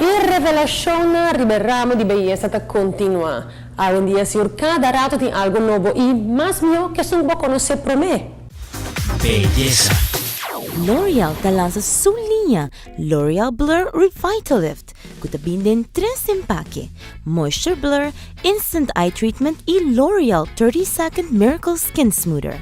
E revelacion riba ramo di beyesa ta continua. Awendia, sigur, cada rato tin algo nobo y mas miho cu esun bo conoce prome. Beyesa. L'Oreal ta lansa su liña L'Oreal Blur Revitalift, cu ta bin den tres empake: Moisture Blur, Instant Eye Treatment y L'Oreal 30 Second Miracle Skin Smoother.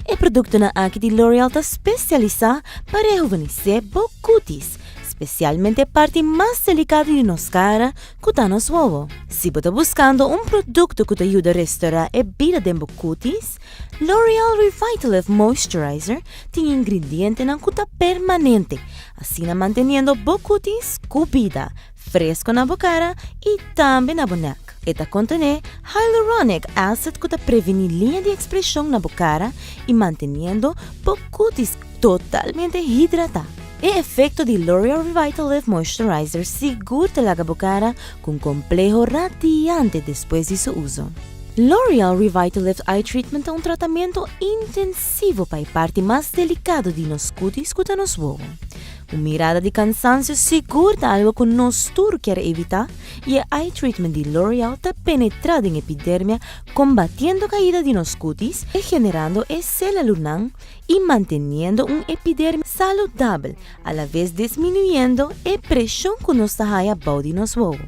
E productonan aki di L'Oreal ta specialisa pa rehubenece bo cutis, specialmente parti mas delicado di nos cara, cu ta nos wowo. Si bo ta buscando un producto cu ta yuda restaura e bida den bo cutis, L'Oreal Revitalift Moisturizer tin ingredientenan cu ta permanente, asina manteniendo bo cutis cu bida, fresco na bo cara y tambe na bo nek. E ta contene hyaluronic acid cu ta preveni liña di expresion na bo cara y manteniendo bo cutis totalmente hidrata. E efecto di L'Oreal Revitalift Moisturizer sigur ta laga bo cara cu un compleho radiante despues di su uso. L'Oreal Revitalift Eye Treatment ta un tratamento intensivo pa e parti mas delicado di nos cutis, cu ta nos wowo. Un mirada di cansancio sigur ta algo cu nos tur kier evita y e eye treatment di L'Oreal ta penetra den epidermia, combatiendo caida di nos cutis, regenerando e celalunan y manteniendo un epidermia saludabel, a la vez disminuyendo e presion cu nos ta haya bou di nos wowo.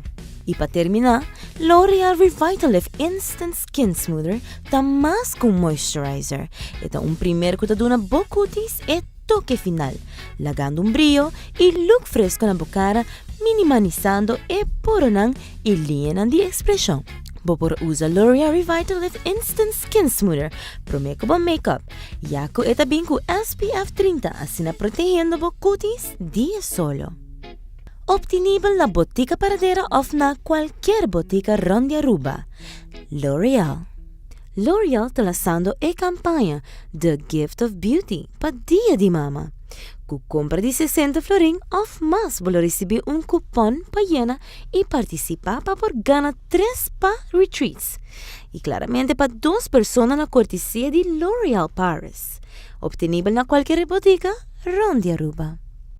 Y pa termina, L'Oreal Revitalift Instant Skin Smoother ta mas cu un moisturizer. E ta un primer cu ta duna bo cutis e toke final, lagando un briyo y look fresco na bo cara, minimalisando e poronan y liñanan di expresion. Bo por usa L'Oreal Revitalift Instant Skin Smoother prome cu bo make-up, ya cu e ta bin cu SPF 30, asina protegiendo bo cutis di e solo. Obtenibel na Botica Paradera of na cualkier botica rond di Aruba. L'Oreal. L'Oreal ta lanzando e campaña The Gift of Beauty pa Dia di Mama. Cu compra di 60 florin of mas, bo lo ricibi un coupon pa yena y participa pa por gana tres spa retreats. Y claramente pa dos persona na cortesia di L'Oreal Paris. Obtenibel na cualkier botica rond di Aruba.